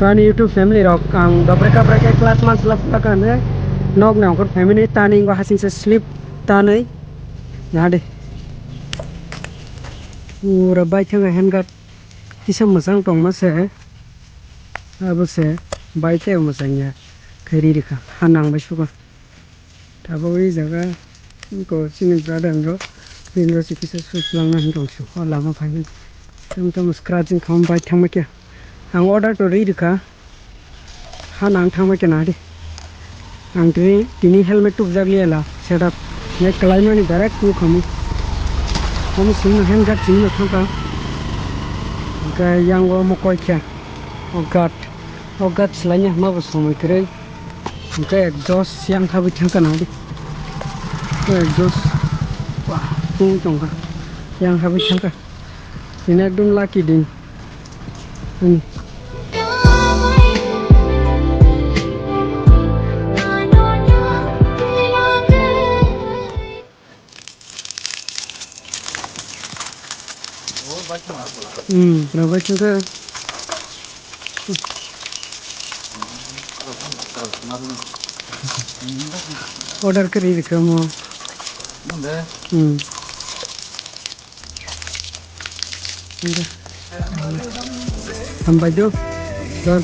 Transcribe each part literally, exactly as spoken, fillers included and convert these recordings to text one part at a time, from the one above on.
Ani YouTube family rok, ang dobre kabre khe class man slap slap khe nok ni ongkhor family tani ngo hasing se slip tanwi nade. Pura bai thang hand guard kisa mwchang tongma se, abo se bai tei mwchang ya khe ri rikha ha nang bai sugo. Tabuk o jaga ko chini brother rok, bini rok se kisa swk langna hinwi tong sio, o lama phai tamo tamo scratching khamwi bai thangma khe. Ang order to ri rikha, ha nang thangma khe nadi. Ang tini, tini helmet tubjak liya la, setup. Nek kalaimani direct tu khamu. Khamu sini hand guard sini thangka. Hingke yang o mokoi khe. O guard. O guard selainya hama bo somoi kwrwi. Hingke exhaust yang khabwi thangka nadi. O exhaust. Wah, tung tongka. Yang khabwi thangka. Ini ekdom lucky din. Hmm. Hmm, berapa juga? Order kiri kamu. Hmm. Hambai do. Don.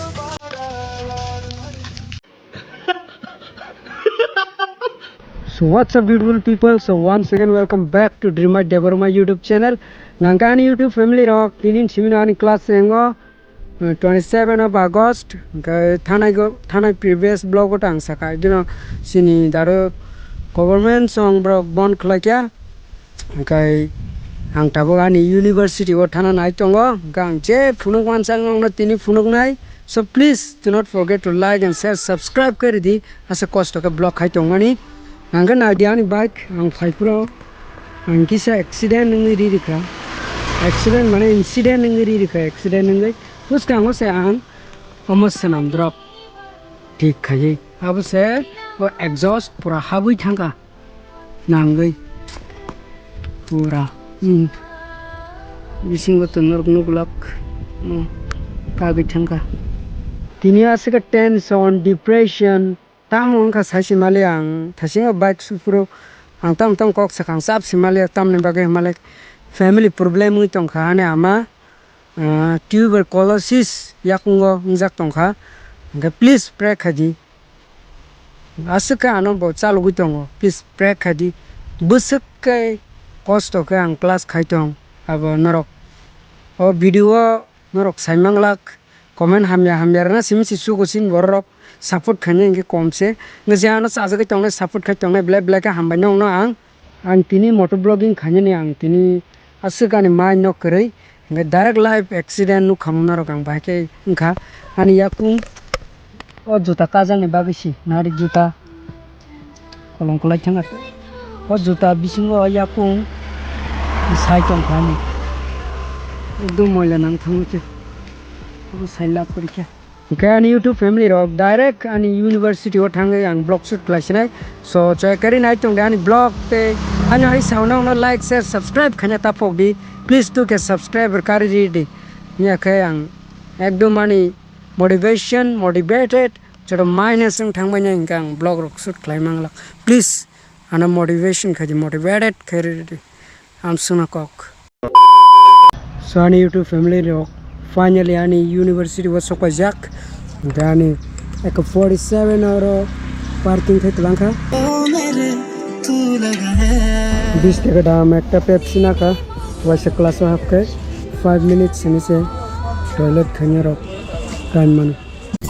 So what's up, beautiful people? So once again, welcome back to Dreamer Debbarma YouTube channel. Nangkani YouTube family rok, tinin simino ani class engo, uh, twenty seven of August. Hingke thanai go, thanai previous vlog o tang saka, you know, sini daro government song bro bon khlai kya. Hingke ang tabuk ani university o thana nai tongo. Hingke ang je phunuk mansa ang no tini phunuk nai. So please do not forget to like and share, subscribe khe ridi. Asa kosto khe vlog khai tongmani. Ang khe nai di ani bike, ang phai phuru ang kisa accident wngwi ri rikha. Accident mane incident wngwi ri rikha, accident wngwi. Bwskango se ang omo swnam drop thik khaiwi. Abo se o exhaust pura habwi thangkha. Nangwi pura, hmm, bisingo to norok nuglak, hmm, kagwi thangkha. Tini aswk tension, depression, tamo wngkha sai se mali ang, thasingo bike suphuru ang tamo tamo kok sakha ang chap se mali, tamni bagwi mali family problem wngwi tongkha ani ama, ah, tuberculosis yakungo wngjak tongkha, hingkhe please pray khaidi. Aswk khe ano bo chalogwi tongo, please pray khaidi. Bwswk khe kosto khe ang class khai tong, abo norok o video o norok sai manglak, comment hamya hamya rwna simi se sugo chini borok rok support khainai hwnkhe kom se. Hwnkhe je ano chajagwi tongnai, support khai tongnai, belai belai khe hambai nokno ang. Ang tini moto vlogging khainani ang tini aswk ani mind no kwrwi, hingke direct live accident nukha mung norok ang bahai khe wngkha ani yakung o juta kajakni bagwi se nari juta kolom kwlai thangkha o juta bisingo o yakung sai tongkha ani ekdom moila nang thangwi khe obo sai lab kwrwi khe. Hingke ani YouTube family rok direct ani university o thangwi ang vlog shoot khlai sinai. So, chaya kari nai tong de ani vlog tei ani hai sauna uno like, share, subscribe khaina ta phok di. Please do ke subscriber kari ri di. Hingya khe ang ekdom ani motivation, motivated, joto minus wng thangbai nai hingke ang vlog rok shoot khlai manglak. Please, ano motivation khai di, motivated khai ri di. Amswkno kok. So ani YouTube family rok finally ani university o sokpaijak. Hingke ani eko forty seven oro parking khe twlang kha. Bis taka dam ekta Pepsi nakha. Waisa class o hapkhe five minutes sini se toilet khaina rok time mano.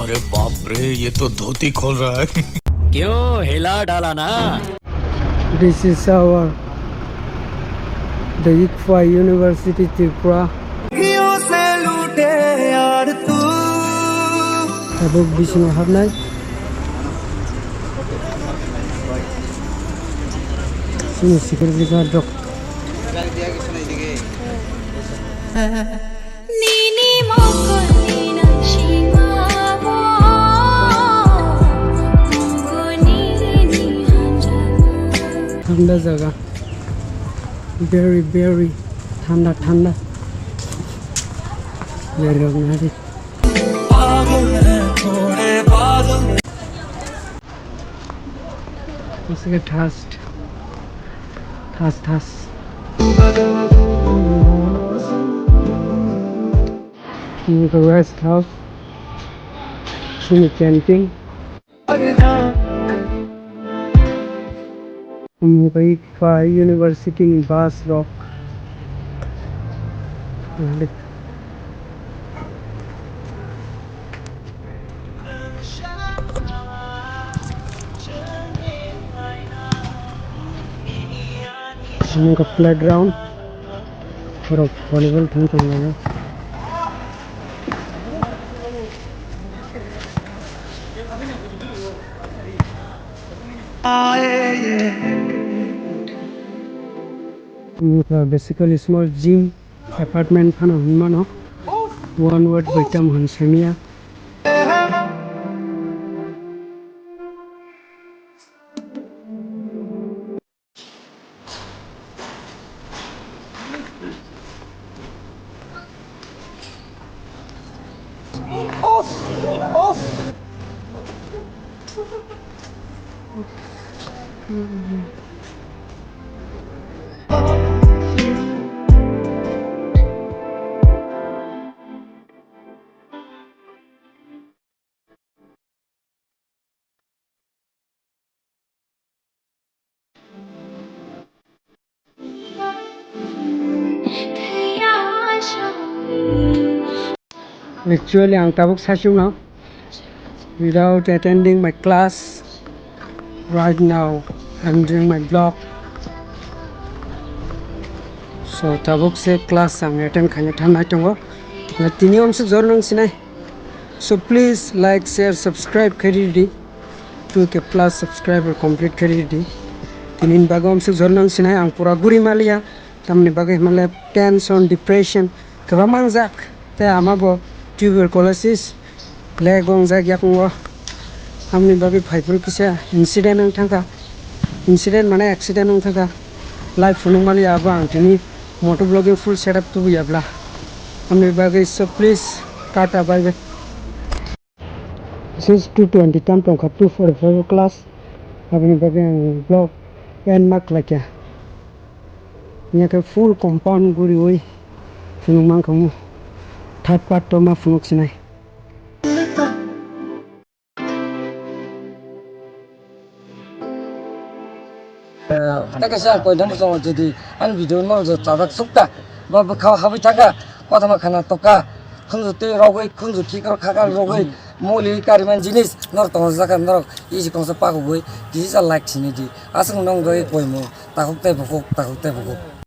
अरे बाप रे, ये तो धोती खोल रहा है। क्यों हिला डाला ना? This is our the Ikfa University Tripura. Tabuk bisingo habnai. Sini security guard rok. Nini mokol ni nang sima bo, nunggu nini hanjana. Thanda jaga, very very thanda thanda. Very ordinary. Aswk thas, thas, thas. Ini ke rest house, ini canteen. Ini ke university ni bus rok. Ini ke playground. Borok volleyball thung tong laio. Basically small gym apartment phano hwnmano. One word bai tamo hwn samiya. Actually, ang tabuk sasungno, without attending my class, right now I'm doing my vlog. So, tabuk se class ang attend khaina thangnai tongo. Tini omsuk jor nang sinai. So please like, share, subscribe khairi di. Two K plus subscriber complete khairi di. Tini bagwi omsuk jor nang sinai ang pura guri maliya. Tamni bagwi hwnle tension, depression kwbang mangjak. Tei ama bo tuberculosis leg wngjak yakungo. Tamni bagwi phaiphuru kisa incident wng thangkha. Incident mane accident wng thangkha. Life phunuk maliya abo ang tini moto vlogging full setup tubuya bla. Tamni bagwi so please tata bye bye. Since two twenty tam tongkha two forty five class, aboni bagwi ang vlog end ma khlaikha. Yakhe full compound guriwi phunuk mankha mo. Third part to ma phunuk sinai. Tei kaisa ang koidam bwskango jodi ani video no jo chajak sukta ba bwkhao habwi thangkha, kothoma khana tokha, khunju twi rogwi, khunju thik rok khakar rogwi, moli kariman jinis norok tongo jaka norok easy kongsa pakugwi kisa like sini di. Aswk nong rogwi koimung takhuk tei bukhuk, takhuk tei bukhuk.